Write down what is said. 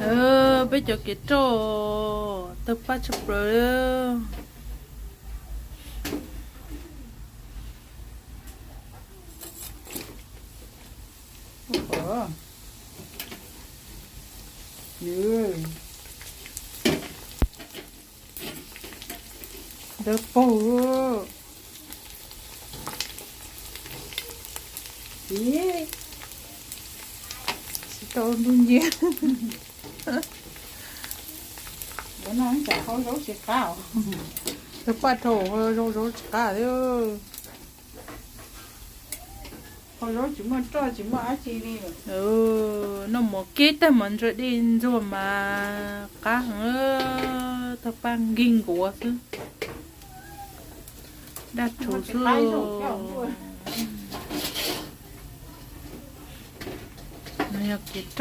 Peb cov kev roj tawg paj tshaj plaws. Ntawd paug. Tsis tau ntuj nyiag. Tawg paj rau zoo zaub tsis qab thiab. Noj mov kib tag mov ntsaws dej ntxuag mas qab heev, tawg paj nkig nkuav xwb. Daj rhuv xwb. No yog kev